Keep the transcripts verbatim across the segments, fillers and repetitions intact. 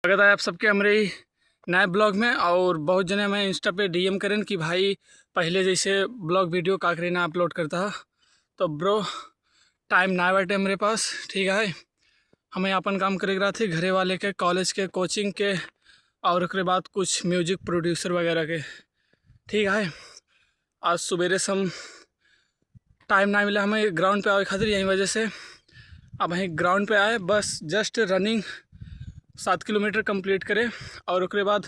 स्वागत है आप सबके हमरे ई नए ब्लॉग में। और बहुत जने हमें इंस्टा पे डीएम करेन कि भाई, पहले जैसे ब्लॉग वीडियो का करे ना अपलोड करता है। तो ब्रो, टाइम ना बाटे हमरे पास, ठीक है। हमें आपन काम करे के रहत है, घरे वाले के, कॉलेज के, कोचिंग के, और ओकरे बाद कुछ म्यूजिक प्रोड्यूसर वगैरह के, ठीक है। आज सुबेरे से हम टाइम ना मिला हमें ग्राउंड पे आवे खातिर, यही वजह से अब हम ग्राउंड पे आए। बस जस्ट रनिंग सात किलोमीटर कंप्लीट करे और ओकरे बाद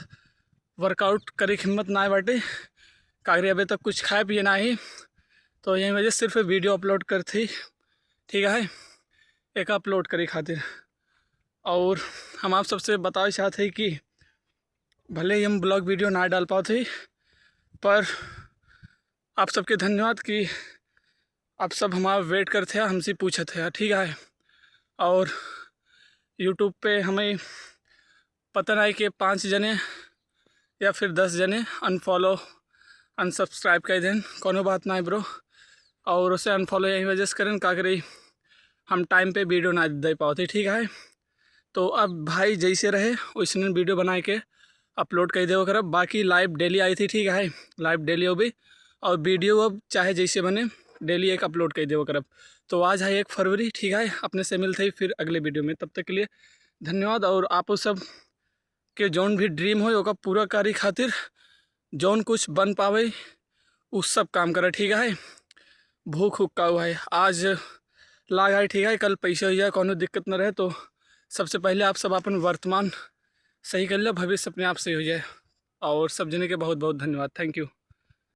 वर्कआउट करे के हिम्मत ना बाटे। कागरी अबे तक कुछ खाए पिए ना ही, तो यही वजह से सिर्फ वीडियो अपलोड कर थी, ठीक है, एक अपलोड करे खातिर। और हम आप सबसे बतावे चाहत है कि भले ही हम ब्लॉग वीडियो ना डाल पावत है, पर आप सबके धन्यवाद कि आप सब हमारा वेट करते हैं, हमसे पूछत है, ठीक है। और यूट्यूब पे हमें पता नहीं कि पाँच जने या फिर दस जने अनफॉलो, अनसब्सक्राइब कर देन, कोनो बात नहीं ब्रो। और उसे अनफॉलो यही वजह से करें, का करी, हम टाइम पे वीडियो ना दे पावत है, ठीक है। तो अब भाई जैसे रहे वैसे वीडियो बनाए के अपलोड कर देवा करब। बाकी लाइव डेली आई थी, ठीक है, लाइव डेली हो भी, और वीडियो अब चाहे जैसे बने डेली एक अपलोड कर देवा करब। तो आज है एक फरवरी, ठीक है, अपने से मिलते ही फिर अगले वीडियो में। तब तक के लिए धन्यवाद। और आप सब के जौन भी ड्रीम हो ओका पूरा करी खातिर जौन कुछ बन पावे उ सब काम करे, ठीक है। भूख हुक्का हुआ है, आज लाग है, ठीक है, कल पैसे हो जाए, कोनो दिक्कत न रहे। तो सबसे पहले आप सब अपन वर्तमान सही कर लो, भविष्य अपने आप सही हो जाए। और सब जने के बहुत बहुत धन्यवाद, थैंक यू।